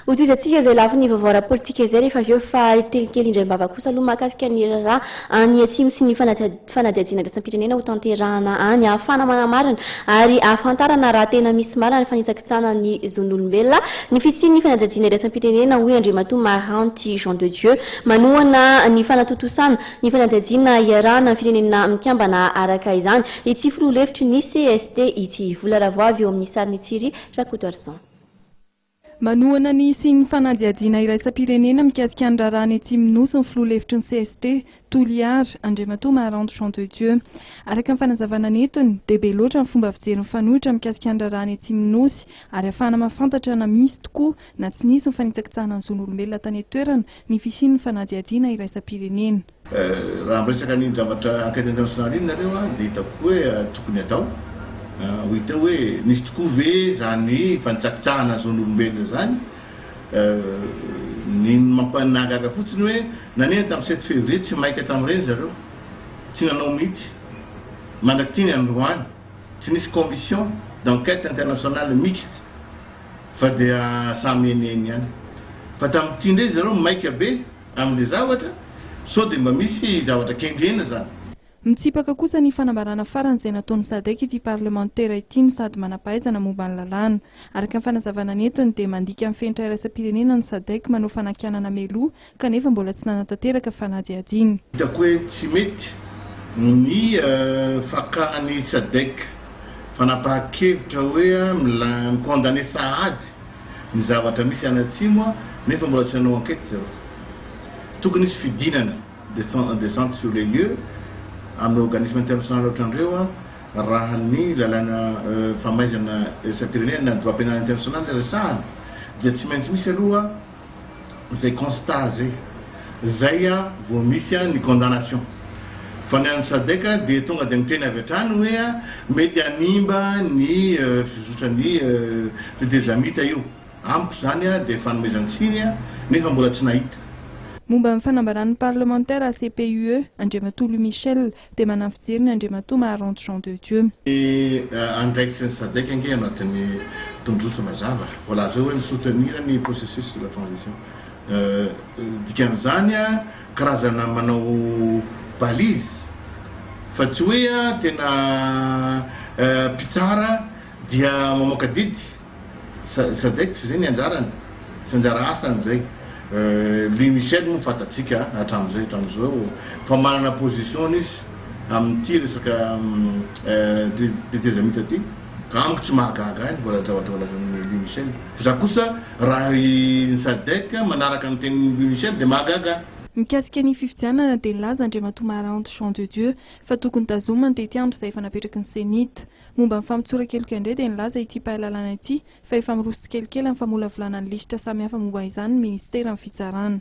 Hotohizantsika izay lafiny vaovao ara-politika izay rehefa avy eo fa teny kely indraim-bava kosa aloha mahakasika ny raharaha any Atsimo sy ny fanadihadiana iraisam-pirenena hotanterahana any ahafahana manamarina ary ahafantarana raha tena misy marina ny fanitsakitsahana ny zon'olombelona ny fisian'ny fanadihadiana iraisam-pirenena hoy Andriamatoa Maranty Jean de Dieu manohana ny fanatontosana ny fanadihadiana iarahana amin'ny firenena mikambana araka izany ity filoha lefitry ny cst ity. Vola Ravoavy eo amin'ny sarin'i Tsiry Rakotoarison. Manohana ny hisian'ny fanadihadiana iraisam-pirenena mikasika ny raharaha any Atsimon'ny Nosy ny filoha lefitry ny cst Toliara, Andriamatoa Maharanto Jean de Dieu. Araka ny fanazavana nentiny, dia be loatra ny fomba fijery mifanohitra mikasika ny raharaha any Atsimon'ny Nosy ary ahafahana mahafantatra na misy tokoa na tsy nisy ny fanitsakitsahana ny zon'olombelona tany an-toerana ny fisian'ny fanadihadiana iraisam-pirenena. Raha miresaka an'iny zavatra enquête internationale iny nareo an, dia hitako koa hoe tokony atao ho hita hoe nisy tokoa ve izany fanitsakitsahana zon'olombelona izany. Ny mampanagaga fotsiny hoe nanena tamin'ny sept février tsy maika tamin'ireny zareo, tsy nanao mihitsy mandrak'ity ny androany, tsy nisy commission d'enquête internationale mixte fa dia samy eny eny ihany. Fa tamin'ity indray zareo maika be. Amin'ilay zavatra, sao dia mba misy zavatra kendrena izany? Mitsipaka kosa ny fanambarana farany izay nataon'ny Sadec ity parlemantera ity no sady manam-pahaizana momba ny lalàna. Araka ny fanazavana nentiny dia mandika ny fenitra iraisam-pirenena ny Sadec manao fanakianana mialoha kanefa mbola tsy nanatanteraka fanadihadiana. Hitako hoe tsy mety ny fakan'ny Sadec fanapahan-kevitra hoe mi-condamner sahady ny zavatra misy any atsimo nefa mbola tsy nanao enquête zareo. Tokony hisy fidinana, descente sur les lieux, amin'ny organisme international ohatran'ireo raha ny lalàna famaizana iraisam-pirenena na droit pénal international resahana dia tsy maintsy misy aloha izay constat zay, zay vao misy ny condamnation. Fa ny an'ny Sadec dia tonga dia miteny avy hatrany hoe mety hanimba ny fizotran'ny tetezamita io. Amiko izany dia fanomezan-tsiny nefa mbola tsy nahita. Momba ny fanambaran'ny parlemantera ACPUE, Andriamatoa Louis Michel, dia manana ny fijeriny Andriamatoa Maharanto Jean de Dieu. Ny andraikitry ny Sadec ange anatin'ny tondrozotra mazava. Voalaza eo hoe mi-soutenir ny processus de la transition. Dikan'izany karazana manao balise fa tsy hoe tena mpitsara dia mamoaka didy. Sadec tsy izay ny anjarany, tsy anjara asany izay. Louis Michel moa fantatsika hatramin'izay hatramin'izao fa manana position izy amin'ity resaka tetezamita ity ka amiko tsy mahagaga ahy ny zavatra voalazan'i Louis Michel. Fa za kosa raha ny Sadec manaraka ny tenin'i Louis Michel dia mahagaga ahy. Mikasika ny fifidianana dia nilaza Andriamatoa Maharanto Jean de Dieu fa tokony tazomina ny tetiandro izay efa napetraky ny Cenit. Momba ny famotsoran-keloka indray dia nilaza ity mpahay lalàna ity fa efa miroso tsikelikely amin'ny famolavolana ny lisitra samihafa momba izany ny minisiteran'ny fitsarana.